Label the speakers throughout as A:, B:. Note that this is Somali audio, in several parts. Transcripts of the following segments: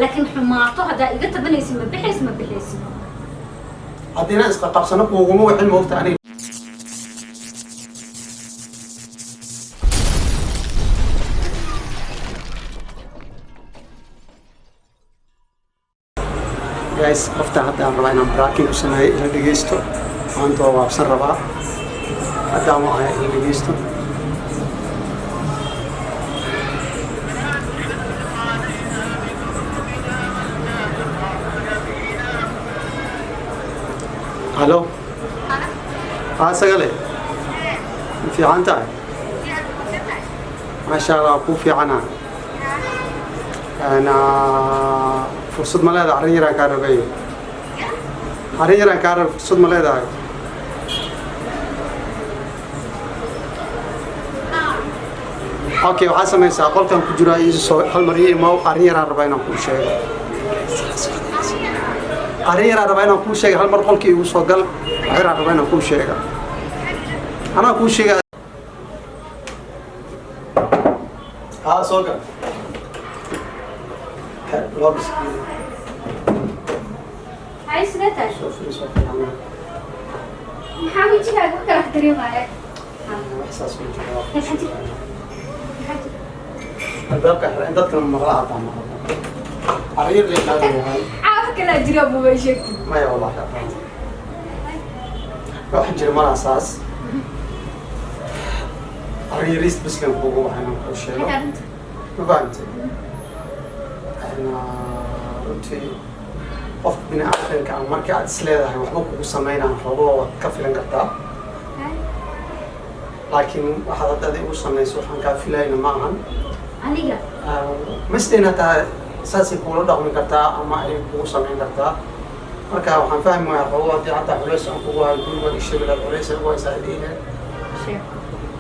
A: Laakiin xumaato haddaa iga tabanaysid, ma bixaysid, ma bixaysid.
B: Haddii isqa qabsano kuuguma wixin, moogta aniga. Guys, qofta hadda aan rabaa inaan pranking ku sameeyo, ila dhegeysto. Maanta waa waabsan rabaa, haddaan wacaya, ila dhegeysto. Halo, haa, sagale, ma fiican tahay? Maasha Allah, kuu fiicana. Ana fursad ma leedahay? Arrin yaraan kaa rabay, arrin yaraan kaa rabay. Fursad ma leedahay? Okay, waxaa samaysaa, qolkan ku jiraa, ii soo hal mar ii imow. Arrin yaraan rabaa inaan kuu sheego, arrin yaraan rabaa inaan kuu sheega. Hal mar qolkii igu soo gal, wax yaraan rabaa inaan kuu sheega, anaa kuu sheega. Haa, soo gal. Loo biskiin.
A: Hay, sidee tahay?
B: Soo fadhiiso, fiicana.
A: Maxaa wejigaaga wax kala dareemaya?
B: Wax saas ma jiro.
A: Maxaa jira? Maxaa jira?
B: Albaabka xira in dadkana maqla, hataa maqla. Arrin yar leeyahay.
A: Caa, wax kalaa jira buba sheegtid.
B: Maya, wallahi wax jira malaha saas. Arrin yariis bislan kuugu waxa inaan kuu sheego.
A: Maxay arrinta?
B: Ma fahamtay? Runtii qofka bini aadamka ah marka aad is leedahay waxba kugu sameynaan, xoogo waad ka filan kartaa, laakiin waxaad hadda adiga u samayso waxaan kaa filayna ma ahan.
A: Aniga?
B: Masdin hataa saasay kuula dhaqmi kartaa ama ay kugu samayn kartaa. Marka waxaan fahmi waaya, xoogo haddii hataa culays aan kugu hayo guriga ishabilaad culays ay ugu haysaa dhihe
A: Sheeko.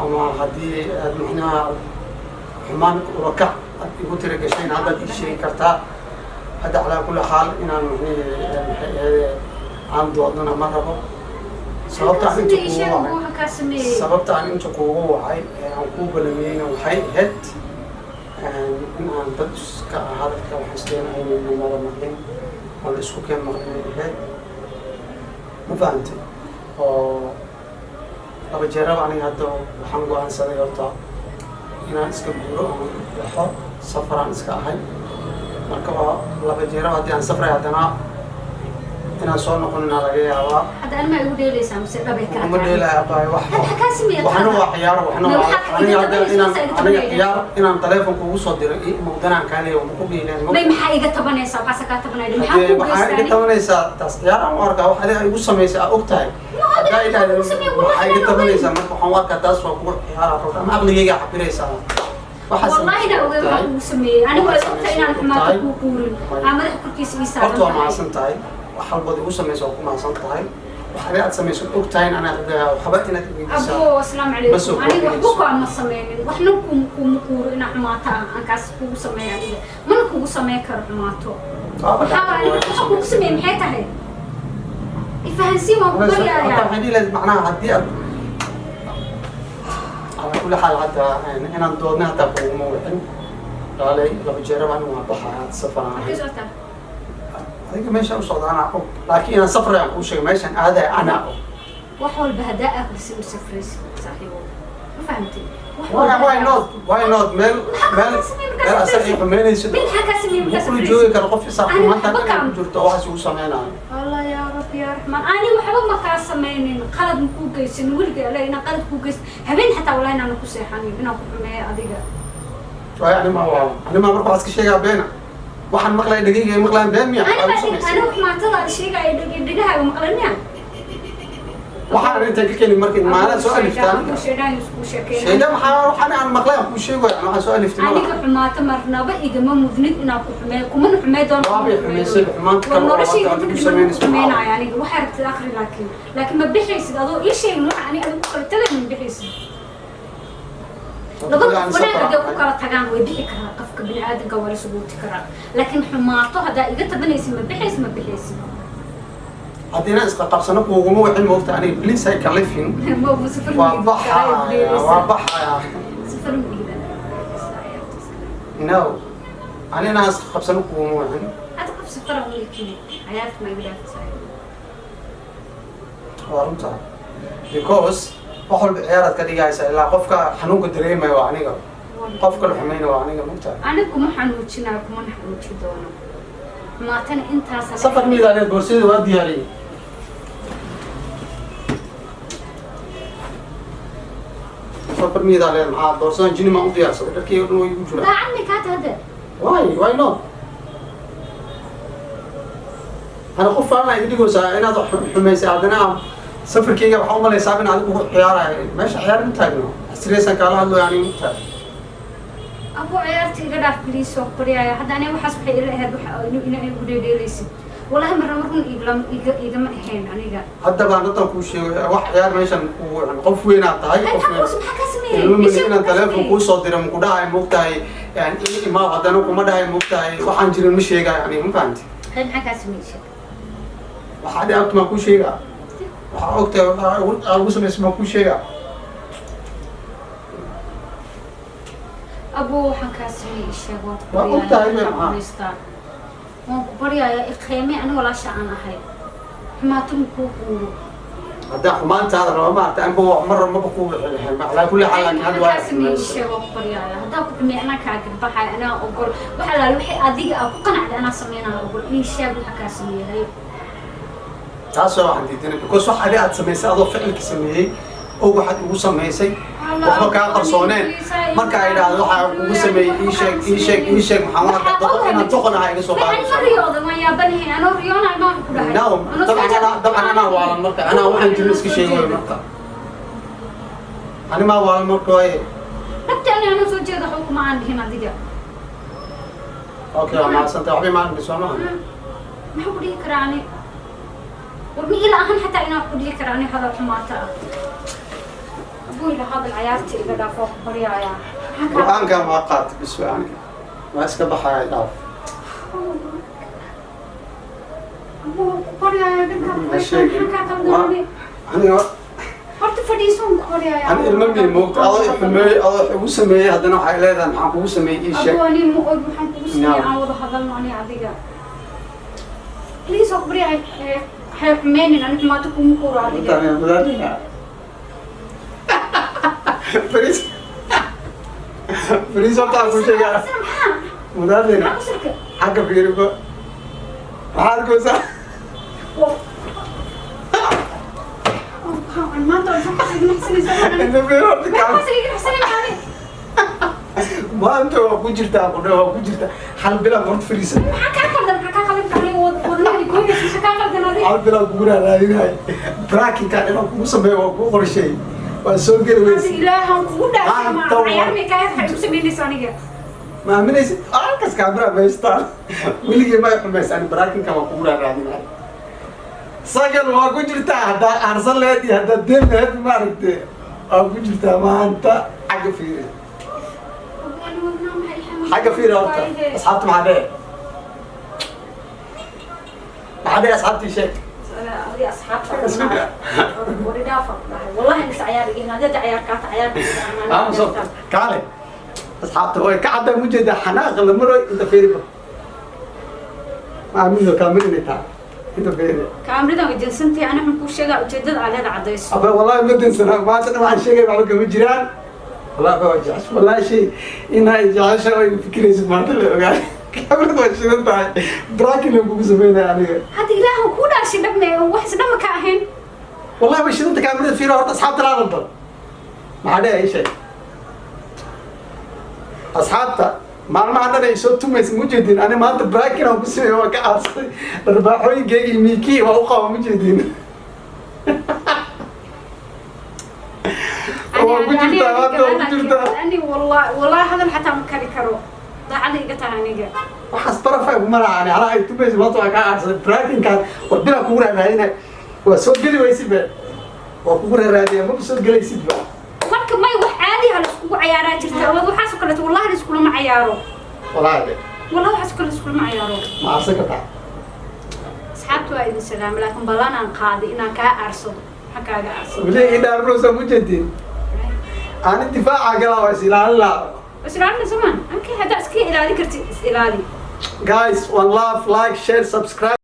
B: Ama haddii aad macnaha xumaan urakac aad igu tira gashayna, haddaad ii sheegi kartaa. Hadda calaa kulli xaal inaan macnihi maxay ahayd aan doodnana ma rabo. Sababta aan inta
A: Sidii
B: kuugu
A: sheeg
B: wacay
A: waxa kaa sameeyey.
B: Sababta aan inta kuugu wacay ee aan kuu balamiyeyna waxay ahayd in aan dad iska hadalka waxaan isleeyahay aynayna wada maqlin oo la isku keen maqlin ay ahayd. Ma fahantay? Oo laba jeeraba aniga hadda waxaan go'aansaday horta inaan iska guuro oon baxo, safaraan iska ahay. Marka waa laba jeeraba haddii aan safray, haddana inaan soo noqonina laga yaabaa.
A: Hadda anima igu dheelaysaa mise dhabay kaa
B: Uma
A: tahay?
B: dheelaya abaay wax.
A: Hadda maxaa kaa sameeyey?
B: Waxna waa ciyaar, waxna
A: Ma
B: waa
A: waxaad
B: aniga
A: iga
B: hadda
A: tabanaysaa,
B: inaan
A: iga
B: aniga
A: tabanaydaa?
B: ciyaar inaan taleefon kugu soo diray iyo mugdanaan kaa leeyahay ma ku dhiileen.
A: May, maxaa iga tabanaysaa? Waxaase kaa tabanaya maxaa
B: Hadee
A: kuu
B: waxaa iga
A: geystaa?
B: tabanaysaa, taas ciyaar aan u arkaa. Wax adiga igu samaysay aa og tahay.
A: Ma oga.
B: Haddaa idhaahdo
A: Kugu sameeyey, wallahi
B: waxaa iga
A: inaan
B: tabanaysaa, marka waxaan u arkaa taas waa kugu ciyaara rabta ama aqligayga cabiraysaa. Waxaa
A: Wallahi na ogey waxaa kugu sameeyey. Anigu waa ogtahay inaan xumaato kuu quurin, aa madaxa korkiisa ii saaran
B: Horta waa
A: tahay.
B: mahadsan tahay. Wax walbood igu samayso waa ku mahadsan tahay. Wax adiga aad samayso og tahay in anaad waxba inaad iweydiisaa
A: Abo, asalaamu
B: Ma soo
A: calaykum. Aniga waxba
B: kordhinayso.
A: ku ama sameynin, waxna kuma quuro inaa xumaato aan kaas kugu sameeyo. Aniga mana kugu sameyn karo xumaato.
B: Waaba
A: Maxaa
B: dhacday,
A: aniga
B: waa
A: waxa kugu sameeyey maxay tahay? Ifahansiin, waan ku
B: Horta
A: baryayaa.
B: waxay dhihi lahayd macnaha haddii aad calaa kulli xaal hadda inaan doodna hataa kuguma wicin laalay. Laba jeeraba anigu waa baxaya, safaraan
A: Maxay
B: ahay.
A: socotaa?
B: Adiga meesha u socda anaa og, laakiin inaan safray aan kuu sheegay, meeshaan aadaya anaa og.
A: Wax walba haddaa akhrisid u safraysid, saaxiibo, ma fahamtid? Wax
B: Why,
A: walba
B: why not? Why not? Meel
A: Maxaa
B: meel
A: kaa sameeyey markaa
B: meel asaga ay
A: safraysid?
B: xumeynaysid.
A: Mid maxaa kaa sameeyey markaa
B: Ma kula
A: safraysid?
B: joogi karo qof isaa
A: Ani
B: xumaanta
A: waxba
B: dhan ay
A: kaan-
B: ku jirto oo waxaas igu sameynayo.
A: Allah yaa Rabbi yaa Raxmaan, ani waxba ma kaa sameynin, qalad ma kuu geysanin weliga. Alle inaan qalad kuu geysan habeen xataa wallahi inaanan ku seexanin inaan ku xumeeyo adiga.
B: Waayo, anima waa anima marka waxaad iska sheegaa beena. Waxaan maqlaya dhegeyga ay maqlayaan been miya?
A: Ani
B: Waxaad igu
A: baa
B: samaysay.
A: aniga xumaatadaada sheegaya dhegahaaga maqlan miya?
B: Waxaan inta ka keeni markii maalin soo aliftaan.
A: Sheedaan isku sheekeyn.
B: Sheeda maxaa? Waxaan aan maqlay aan kuu sheegayo, aan waxaan soo aliftay ma
A: Aniga
B: laha.
A: Xumaato marnaba igama mudnid inaan ku xumeeyo, kumana xumey doono.
B: Waabay xumaysay, xumaanta
A: War
B: kale oo
A: noloshayda
B: hadda
A: inta
B: aad igu
A: kadib ma
B: samaynayso.
A: xumeynaayo aniga. Waxaa rabtid akhri, laakiin ma bixaysid adoo ii sheegin waxa aniga adigu kala tagay. Ma bixaysid. Labada qof wanaag hadday ku kala tagaan way bixi karaa, qofka bini aadamka waa la suguuti karaa, laakiin xumaato haddaa iga tabanaysid, ma bixaysid, ma bixaysid.
B: Haddii inaan isqa qabsano kuguma wixin, moogta aniga. Please hay kalifin.
A: Ma safar.
B: Waa baxaya, waa baxaya.
A: Safar ma iidan.
B: No. Ani inaan is qabsano kuguma wicin.
A: Hadda qof safara wiilkii cayaarta ma iga dhaaftahay?
B: Waa runta, because wax walba ciyaaraad ka dhigaysa, ilaa qofka xanuunka dareemayo waa aniga, qofka la xumayna waa aniga, mugtahay?
A: Aniga kuma xanuujinayo, kumana xanuuji doono. Xumaatana intaas.
B: Safar miidaaleed, boorsadii waa diyaariyey. Safar miidaaleed, maxaa boorsadan jini maan u diyaarsaday? Dharkii oo dhan way igu jiraan.
A: Daacad may kaata hadda?
B: Why not? Ana qof faalna iga dhigaysaa inaad wax xumaysay, haddana aan safarkeyga waxaa umalaysaa in adigu ugu ciyaarayo. Meesha ciyaar ma taagno, sireysan kaala hadlayo aniga, ma taagno.
A: Abu, ciyaarta iga dhaaf please, oo baryaaya. Hadda aniga waxaas waxay ila ahayd waxa ina igu dheedheelaysid. Wallahi marna mar run igama igama ahayn aniga.
B: Hadda baan haddan kuu sheegay, wax ciyaar meeshan kugu wicin. Qof weynaad tahay, qof
A: maxaa
B: weyn.
A: Maxaa kaa sameeyey?
B: Ilmo mali inaan teleefon kuu soo diro maku dhahay, moogtahay? Imaa haddana kuma dhahay, moogtahay? Waxaan jirin ma sheegayo aniga, ma fahanti?
A: Maxaa kaa sameeyey?
B: Waxaa dhici abta maan kuu sheegaa? Waxaa ogtahay waxaa aa ugu samaysay maan kuu sheegaa?
A: Abu, waxaan kaa sameeyey sheeg, waan ku
B: Waa ogtahay
A: baryaaya.
B: be, maxaa?
A: Haystaa, waan ku baryaaya, iqeeme. Aniga walaasha aan ahay, xumaato ma kuu quuro.
B: Haddaa xumaantaada raba, maarata, anba mar maba kuu wixi lahayn. Calaa kulli xaal, laakiin hadda
A: maxaa
B: waa
A: kaa sameeyey sheeg, waan ku baryaaya. Haddaa ku xumeey, anaa kaa garbaxaya, anaa ogol. Wax alaale waxay adiga aa ku qanacday anaa sameynaa, ogol. Ii sheeg waxa kaa sameeyay.
B: Taas waa waxaan diidanay, because wax adi aad samaysay, adoo ficilka sameeyey oo waxaad igu samaysay waxba kaa qarsooneen, marka ay dhahdo waxaa kugu sameeyey ii sheeg, ii sheeg, ii sheeg, maxaan u arkaa doqon, inaan doqon ahaa iga soo
A: Waxaan ma
B: qaadaysa.
A: riyooda, waan yaabanahay, anoo riyoonay maan ku dhahay.
B: No, dabcan anaa waalan marka, anaa waxaan jirin iska sheegayo marka. Ani maa waalan marka waaye.
A: Nabti ani anoo soo jeeda waxba kuma aan dhihin adiga.
B: Okay, waa mahadsantahay. Waxba imaan soo maaha.
A: Maxaa ku dhihi karaa ani? War ma ila ahan xataa inaan ku dhihi karaa ani hadal xumaata ah. Abuu, ila hadal, cayaarta iga dhaaf, waa ku baryaaya. Maxaa kaa
B: Go-aankan waa qaatay bis waa, aniga waa iska baxaya, dhaaf.
A: Abuu, waa ku baryaaya, dhankaa
B: Ha sheegin.
A: maxaa kaa qaldan?
B: Aniga
A: Horta fadhiiso, waan ku baryaaya.
B: Ani ilmo mii, moogta, adoo i xumeeyey, adoo igu sameeyey, haddana waxay leedahay maxaan kugu sameeyey, ii sheeg.
A: Abuu, ani ma og waxaan kugu sameeyey.
B: No.
A: Aan wada hadalno ani adiga, please, waa ku baryaaya. Hay xumeynin, ani xumaato kuma quuro adiga.
B: Fariis, fariis, horta aan ku sheegaa.
A: Maxaa?
B: Mudaadina.
A: Maxaa qusulka?
B: Xagga fiiriba, maxaa arkaysaa?
A: Maanta
B: Inta fiiri horta kaa.
A: maxaa?
B: Maanta waa ku jirtaa, qudhe waa ku jirtaa. Hal bilaan horta fariisan.
A: Kaa qaldan? Maxaa kaa qaldan? Aniga wadnaha goynaysa, maxaa kaa qaldan adiga?
B: Hal bilaan kugu raaraadinahay, brakinka inaan kugu sameeyo waa kuu qorsheey, waa soo geli
A: Hada
B: weyse.
A: Ilaahan kugu dhaafay, ma
B: Maanta waa-
A: cayaar may kaa waxay igu samaynaysa aniga?
B: Ma aaminaysid? Halkas kaamira maystaan, weligii ma xumaysa. Ani brakinka waa kugu raaraadinahay, sagal waa ku jirtaa. Haddaa aarsan laheyd iyo haddaa deen laheyd, maaragte, waa ku jirtaa maanta. Xagga fiiri, xagga fiiri horta. Asxaabta maxaa dhee, maxaa dhee asxaabtii? Sheeg.
A: Adi asxaabta wari dhaafa ku dhahay, wallahi nis cayaar iga hadda cayaar kaata cayaar.
B: Aamuso, kaale. Asxaabta way ka caddaa, mujeedaa xanaaqa la maroy. Inta fiiriba, ma aamino kaamil inay tahay. Inta fiiri.
A: Kaamridan way dansantahay. Ani waxaan kuu sheegaa ujeedada aa leeda caddayso.
B: Aba, wallahi ma dansana. Maanta dhan waxaan sheegay waxba kama jiraan. Wallahi ba waa jecesha, wallahi shay inaa jecesha way fikiraysid maanta la ogaa. Kaamirada waa shidan tahay, brakin la kugu sameynaya aniga.
A: Hadda ilaahan kuu dhaashay, dhabme wax isdhama ka ahayn.
B: Wallahi way shidanta kaamirada. Fiiro horta, asxaabta la hadal bal. Maxaa dheh? Ii sheeg asxaabta. Maalmaha dhan ay soo tumaysa, mujeedin? Ani maanta brakin aan ku sameeyey, waa ka aarsay. Dharbaaxooyinkeyga iyo miikii waa u qaba, mujeedin? Waa ku jirtaa maanta, waa ku jirtaa.
A: Ani wallahi, wallahi hadal xataa ma kari karo, daacada iga tahay aniga.
B: Waxaas barafay kuma laha. Ani anaa ay tumaysa maanta, waa kaa aarsaday brakinkaan. War bilaa kugu raaraadinay, waa soo geli waysid be. Waa kugu raaraadaya, maba soo gelaysid ba.
A: Marka may wax caadi ah la iskugu cayaaraa jirta. Waxaas oo kaleeto wallahi la iskulama cayaaro.
B: Walahi de.
A: Wallahi waxaas oo kale la iskulama cayaaro.
B: Ma aarsan kartaa?
A: Asxaabtu waa idin salaamay, laakiin ballan aan qaaday inaan kaa aarsado. Maxaa kaaga aarsado?
B: Weli ii dhaarnoosa, mujeedin? Ani difaaca galaa, waa is ilaalin lahaa.
A: Is ilaalina somaan. Okay, haddaa iska ilaali kartid, is ilaali.
B: Guys, one love. Like, share, subscribe.